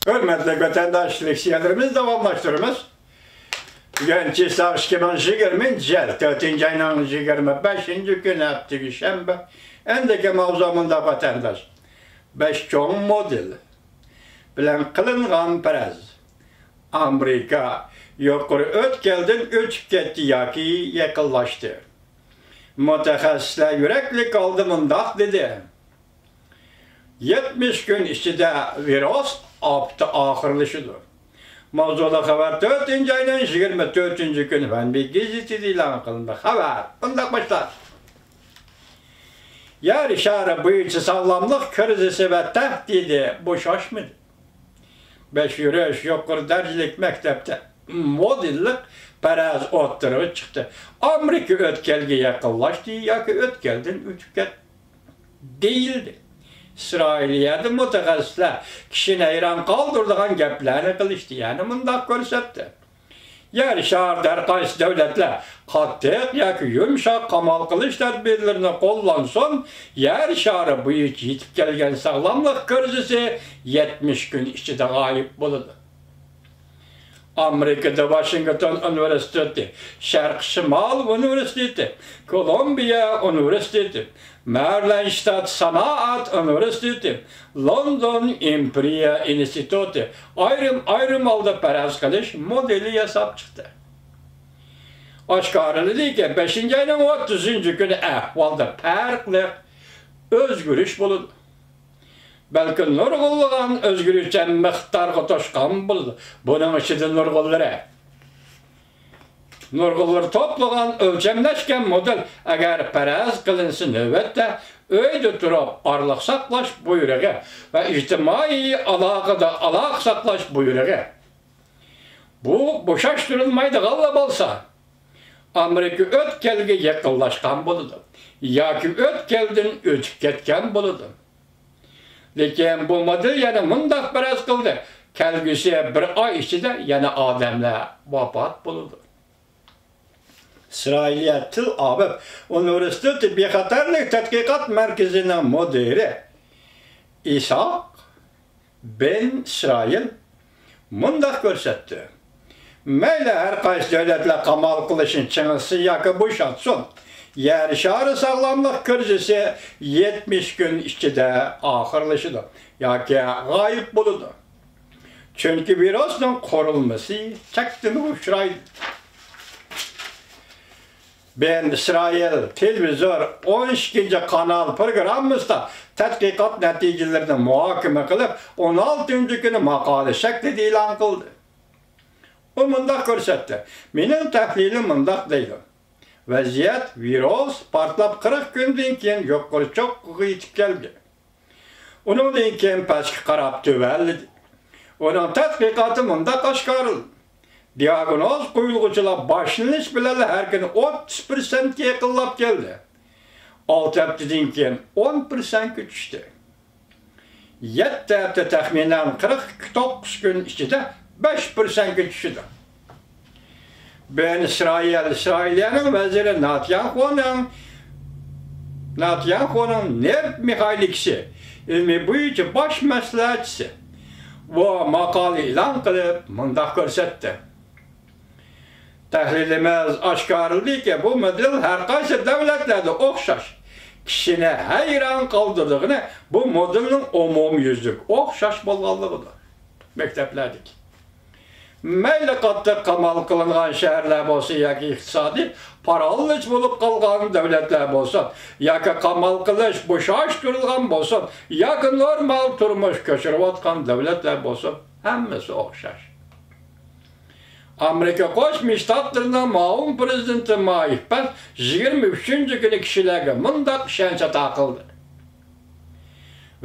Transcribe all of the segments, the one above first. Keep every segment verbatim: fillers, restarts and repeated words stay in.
ھۆرمەتلىك ۋەتەنداش، لېكسىيەلىرىمىزنى داۋاملاشتۇرىمىز. بۈگۈن چىساغ ئىككى مىڭ يىگىرمىنچى يىل تۆتىنچى ئاينىڭ يىگىرمە بەشىنچى كۈنى، ھەپتىكى شەنبە. ئەمدىكى ماۋزۇ مۇنداق، ۋەتەنداش. بەش چوڭ مودېل بىلەن قىلىنغان پەرەز. ئامېرىكا يۇقىرى ئۆتكەلدىن ئۆتۈپ كەتتى ياكى يېقىنلاشتى. مۇتەخەسسىسلەر يۈرەكلىك ھالدا مۇنداق دېدى: يەتمىش كۈن ئىچىدە ۋىرۇس ئاپىتى ئاخىرلىشىدۇ. ماۋزۇلۇق خەۋەر تۆتىنچى ئاينىڭ يىگىرمە تۆتىنچى كۈنى ۋەنبى گېزىتىدە ئېلان قىلىندى. خەۋەر مۇنداق باشلانغان: يەر شارى بويىچە ساغلاملىق كىرىزىسى ۋە تەھدىتى بوشاشمىدى. بەش يۈرۈش يۇقىرى دەرىجىلىك مەكتەپتە مودېللىق پەرەز ئوتتۇرىغا چىقتى. ئامېرىكا ئۆتكەلگە يېقىنلاشتى ياكى ئۆتكەلدىن ئۆتۈپ كەتتى دېيىلدى. ئىسرائىلىيەدە مۇتەخەسسىسلەر كىشىنى ھەيران قالدۇرىدىغان گەپلەرنى قىلىشتى، يەنى مۇنداق كۆرسەتتى: يەر شارىدا ھەر قايسى دۆلەتلەر قاتتىق ياكى يۇمشاق قامال قىلىش تەدبىرلىرىنى قوللانسۇن، يەر شارى بويىچە يېتىپ كەلگەن ساغلاملىق كىرىزىسى يەتمىش كۈن ئىچىدە غايىب بولىدۇ. ئامېرىكىدا ۋاشىنگتون ئۇنىۋېرسىتېتى، شەرقىي شىمال ئۇنىۋېرسىتېتى، كولومبىيە ئۇنىۋېرسىتېتى، مەرىلەند شتات سانائەت ئۇنىۋېرسىتېتى، لوندون ئىمپېرىيە ئىنستىتۇتى ئايرىم-ئايرىم ھالدا پەرەز قىلىش مودېلى ياساپ چىقتى. ئاشكارىلىدىكى، بەشىنچى ئاينىڭ ئوتتۇزىنچى كۈنى ئەھۋالدا پەرقلىق ئۆزگىرىش بولىدۇ. بەلكى نۇرغۇنلىغان ئۆزگىچە مىقدارغا توشقان بولىدۇ. بۇنىڭ ئىچىدە نۇرغۇنلىرى، نۇرغۇنلىرى توپلىغان ئۆلچەملەشكەن مودېل ئەگەر پەرەز قىلىنسا، نۆۋەتتە ئۆيدە تۇرۇپ ئارىلىق ساقلاش بۇيرۇقى ۋە ئىجتىمائىي ئالاقىدا ئالاقە ساقلاش بۇيرۇقى، بۇ بوشاشتۇرۇلمايدىغانلا بولسا، ئامېرىكا ئۆتكەلگە يېقىنلاشقان بولىدۇ ياكى ئۆتكەلدىن ئۆتۈپ كەتكەن بولىدۇ. لېكىن بۇ مودېل يەنە مۇنداق پەرەز قىلدى: كەلگۈسى بىر ئاي ئىچىدە يەنە ئادەملەر ۋاپات بولىدۇ. ئىسرائىلىيە تېل ئاۋىۋ ئۇنىۋېرسىتېتى بىخەتەرلىك تەتقىقات مەركىزىنىڭ مۇدىرى ئىسھاق بېن ئىسرائىل مۇنداق كۆرسەتتى: مەيلى ھەر قايسى دۆلەتلەر قامال قىلىشنى چىڭىتسۇن ياكى بوشاتسۇن، يەر شارى ساغلاملىق كىرىزىسى يەتمىش كۈن ئىچىدە ئاخىرلىشىدۇ ياكى غايىب بولىدۇ. چۈنكى ۋىرۇسنىڭ قۇرۇلمىسى چەكلىمىگە ئۇچرايدۇ. بېن ئىسرائىل تېلېۋىزور ئون ئىككىنچى قانال پروگراممىسىدا تەتقىقات نەتىجىلىرىنى مۇھاكىمە قىلىپ، ئون ئالتىنچى كۈنى ماقالە شەكلىدە ئېلان قىلدى. ئۇ مۇنداق كۆرسەتتى: مېنىڭ تەھلىلىم مۇنداق دەيدۇ، ۋەزىيەت ۋىرۇس پارتلاپ قىرىق كۈندىن كېيىن يۇقىرى چوققىغا يېتىپ كەلدى. ئۇنىڭدىن كېيىن پەسكە قاراپ تۆۋەنلىدى. ئۇنىڭ تەتقىقاتى مۇنداق ئاشكارىلىدى: دىئاگنوز قويۇلغۇچىلار باشلىنىش بىلەنلا ھەر كۈنى ئوتتۇز پىرسەنتكە يېقىنلاپ كەلدى. ئالتە ھەپتىدىن كېيىن ئون پىرسەنتكە چۈشتى. يەتتە ھەپتە، تەخمىنەن قىرىق توققۇز كۈن ئىچىدە بەش پىرسەنتكە چۈشىدۇ. بېن ئىسرائىل، ئىسرائىلىيەنىڭ ۋەزىرى ناتياھۇنىڭ، ناتياھۇنىڭ نېفىت مېخانىكىسى ئىلمى بويىچە باش مەسلىھەتچىسى بۇ ماقالە ئېلان قىلىپ مۇنداق كۆرسەتتى: تەھلىلىمىز ئاشكارىلىدىكى، بۇ مودېل ھەر قايسى دۆلەتلەردە ئوخشاش. كىشىنى ھەيران قالدۇرىدىغىنى بۇ مودېلنىڭ ئومۇميۈزلۈك ئوخشاش بولغانلىقىدۇر. مەكتەپلەردىكى مەيلى قاتتىق قامال قىلىنغان شەھەرلەر بولسۇن ياكى ئىقتىسادىي پارالىچ بولۇپ قالغان دۆلەتلەر بولسۇن، ياكى قامال قىلىش بوشاشتۇرۇلغان بولسۇن، ياكى نورمال تۇرمۇش كەچۈرۈۋاتقان دۆلەتلەر بولسۇن، ھەممىسى ئوخشاش. ئامېرىكا قوشما شتاتلىرىنىڭ مۇئاۋىن پىرېزىدېنتى مايك پەنس يىگىرمە ئۈچىنچى كۈنى كىشىلەرگە مۇنداق ئىشەنچ ئاتا قىلدى: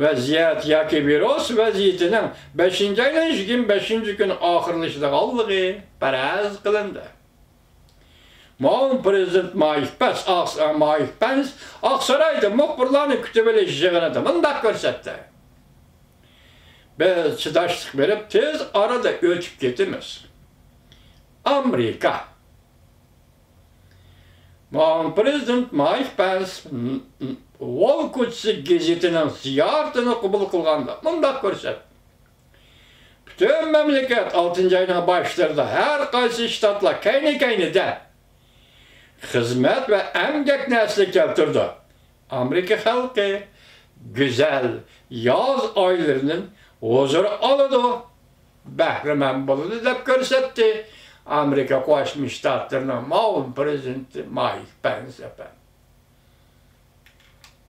ۋەزىيەت ياكى ۋىرۇس ۋەزىيىتىنىڭ بەشىنچى ئاينىڭ يىگىرمە بەشىنچى كۈنى ئاخىرلىشىدىغانلىقى پەرەز قىلىندى. مۇئاۋىن پىرېزىدېنت مايك پەنس، ئاق-، مايك پەنس ئاقسارايدا مۇخبىرلارنى كۈتۈۋېلىش يىغىنىدا مۇنداق كۆرسەتتى: بىز چىداشلىق بېرىپ، تېز ئارىدا ئۆتۈپ كېتىمىز. ئامېرىكا. مۇئاۋىن پىرېزىدېنت مايك پەنس ۋول كوچىسى گېزىتىنىڭ زىيارىتىنى قوبۇل قىلغاندا مۇنداق كۆرسەتتى: پۈتۈن مەملىكەت ئالتىنچى ئاينىڭ باشلىرىدا ھەر قايسى شتاتلار كەينى-كەينىدە خىزمەت ۋە ئەمگەك نەرسىلىك كەلتۈرىدۇ. ئامېرىكا خەلقى گۈزەل ياز ئايلىرىدىن ھۇزۇر ئالىدۇ، بەھرىمەن بولىدۇ، دەپ كۆرسەتتى ئامېرىكا قوشما شتاتلىرىنىڭ مۇئاۋىن پىرېزىدېنتى مايك پېنس ئەپەندى.